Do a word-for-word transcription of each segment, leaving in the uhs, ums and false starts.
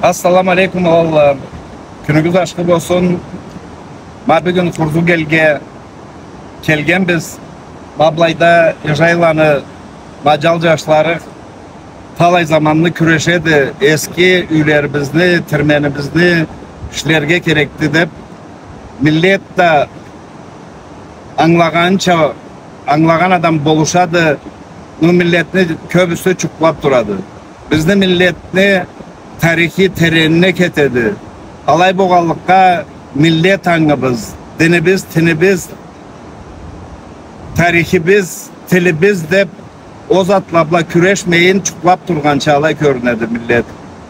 Ассаламу алейкум, аланла. Кюнюгюз ашхы болсун. Ма бюгюн Хурзугелге келгенбиз. Ма былайда Эжайланы маджал джашлары талай заманны кюрешеди, эски юйлерибизни, тирменибизни ишлерге керекди деб, миллет да ангылагъанча, ангылагъан адам болушады, бу миллетни кёбюсю джукълаб турады. Бизни миллетни тарихи теренине кетеди. Алай болгъанлыкъгъа, миллет ангыбыз, динибиз, тинибиз, тарихибиз, тилибиз деб ол затла бла кюрешмейин, джукълаб тургъанча алай кёрюнеди миллет.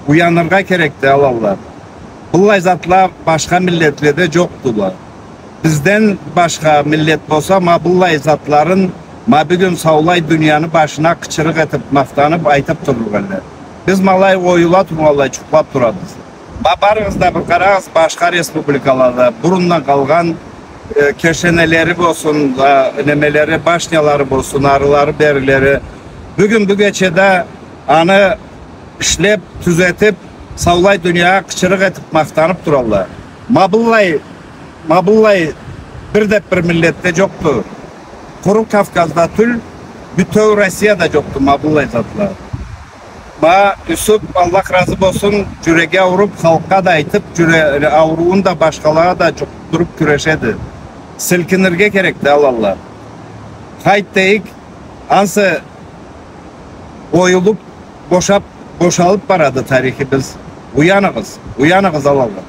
Уяныргъа керекди, аланла. Быллай затла башха миллетледе джокъдула. Бизден башха миллет болса, ма быллай затларын, ма бюгюн саулай дунияны башына къычырыкъ этиб, махтаныб, айтыб турлукъ эдиле. Биз ма алай оюла тургъанлай джукълаб турабыз. Ма барыгъыз да бир къарагъыз, башха республикалада бурундан къалгъан, э, кешенелери болсун, а, немелери, башнялары болсун, арылары, берилери. Бюгюн бюгече да аны ишлеб, тюзетиб, саулай дуниягъа къычырыкъ этиб, махтаныб туралла. Ма быллай, ма быллай бир да бир миллетде джокъду. Къуру Кавказда тюл, бютеу Россияда джокъду ма быллай затла. Ма Юсуп, Аллах разы болсун, джюреги ауруб, халкъгъа да айтыб, джюре-, ауруун да башхалагъа да джукъдуруб кюрешеди. Силкинирге керекди, аланла. Хайт дейик, ансы оюлуб, бошаб, бошалыб барады тарихибиз. Уяныгъыз, уяныгъыз, аланла.